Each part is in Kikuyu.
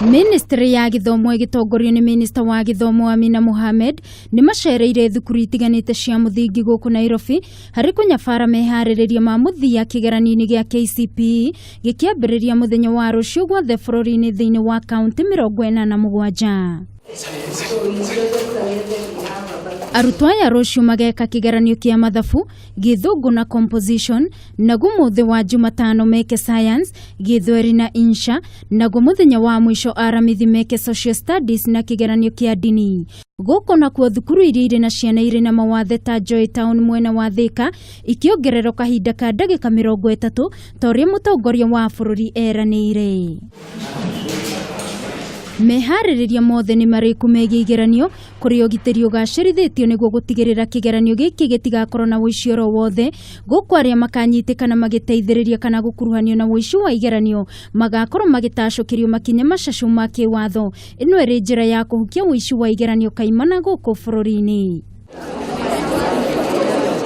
Ministry ya gĩthomo ĩgĩtongorio nĩ minista wa gĩthomo Amina Mohamed nĩ macereire thukuru itiganĩte cia mũthingi gũkũ Nairobi harĩ kũnyabara meharĩrĩria ma mũthia kĩgeranio-inĩ gĩa KCPE gĩkĩambĩrĩria mũthenya wa rũciũ guothe bũrũri-inĩ thĩinĩ wa kaunti 47. Arutwo aya rũciũ mageka kĩgeranio kĩa mathabu, Gĩthũngũ na composition, naguo mũthĩ wa Jumatano meke science, Gĩthweri na insha, naguo mũthenya wa mũico Aramithi meke social studies na kĩgeranio kĩa ndini. Gũkũ nakuo thukuru iria irĩ na ciana irĩ na mawathe ta Joy Town mwena wa Thika ikĩongererwo kahinda ka ndagĩka 30 ta ũrĩa mũtongoria wa bũrũri eranĩire. Meharĩrĩria mothe nĩ marĩku megiĩ igeranio kũrĩa ũgitĩri ũgacĩrithĩtio nĩguo gũtigĩrĩra kĩgeranio gĩkĩ gĩtigakorwo na ũici oro wothe. Gũkũ arĩa makanyitĩkana magĩteithĩrĩria kana gũkuruhanio na ũici wa igeranio magakorwo magĩtacũkĩrio makinya macacu ma kĩwatho. Ĩno ĩrĩ njĩra ya kũhukia ũici wa igeranio kaimana gũkũ bũrũri-inĩ.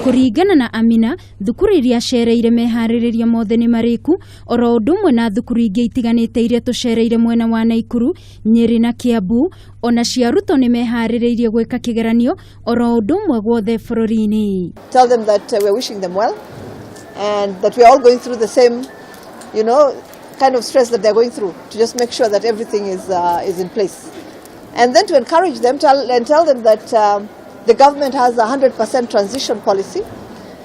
Kũringana na Amina, thukuru iria acereire meharĩrĩria mothe nĩ marĩku, oro ũndũ ũmwe na thukuru ingĩ itiganĩte iria tũcereire mwena wa Naikuru, Nyeri na Kiambu, ona cia arutwo nĩ meharĩrĩirie gwĩka kĩgeranio oro ũndũ ũmwe guothe bũrũri-inĩ. Tell them that we're wishing them well and that we're all going through the same kind of stress that they're going through to just make sure that everything is in place. And then to encourage them and tell them that the government has a 100% transition policy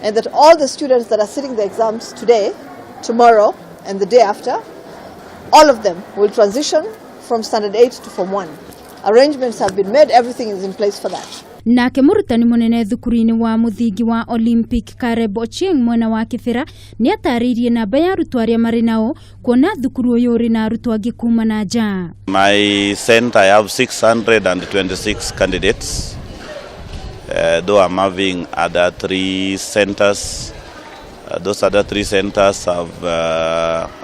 and that all the students that are sitting the exams today, tomorrow, and the day after, all of them will transition from Standard 8 to Form 1. Arrangements have been made, everything is in place for that. Nake mũrutani mũnene thukuru-inĩ wa mũthingi wa Olympic Caleb Ochieng mwena wa Kibera nĩ atarĩirie namba ya arutwo arĩa marĩ nao kuona thukuru ũyũ ũrĩ na arutwo angĩ kuma na nja. My center, I have 626 candidates, though I'm having other three centers. Those other three centers have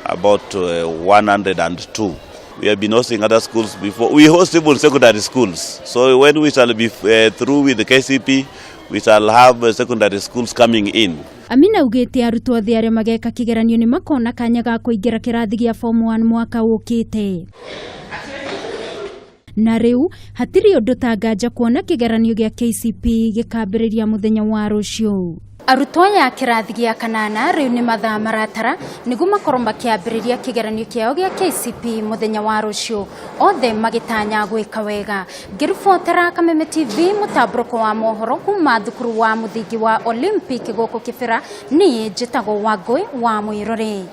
about 102. We have been hosting other schools before. We host even secondary schools. So when we shall be through with the KCPE, we shall have secondary schools coming in. Amina augĩte arutwo othe arĩa mageka kĩgeranio nĩ makona kanya ga kũingĩra kĩrathi gĩa Form 1 mwaka ũkĩte. Na rĩu hatirĩ ũndũ ta nganja kuona kĩgeranio gĩa KCPE gĩkambĩrĩria mũthenya wa rũciũ. Arutwo aya a kĩrathi gĩa kanana rĩu nĩ mathaa maratara nĩguo makorwo makĩambĩrĩria kĩgeranio kĩao gĩa KCPE mũthenya wa rũciũ, othe magĩtanya gwĩka wega. Ngĩribotera Kameme TV mũtambũrũko wa mohoro kuma thukuru wa mũthingi wa Olympic gũkũ Kibera, niĩ njĩtagwo Wangũi wa Mwĩrore.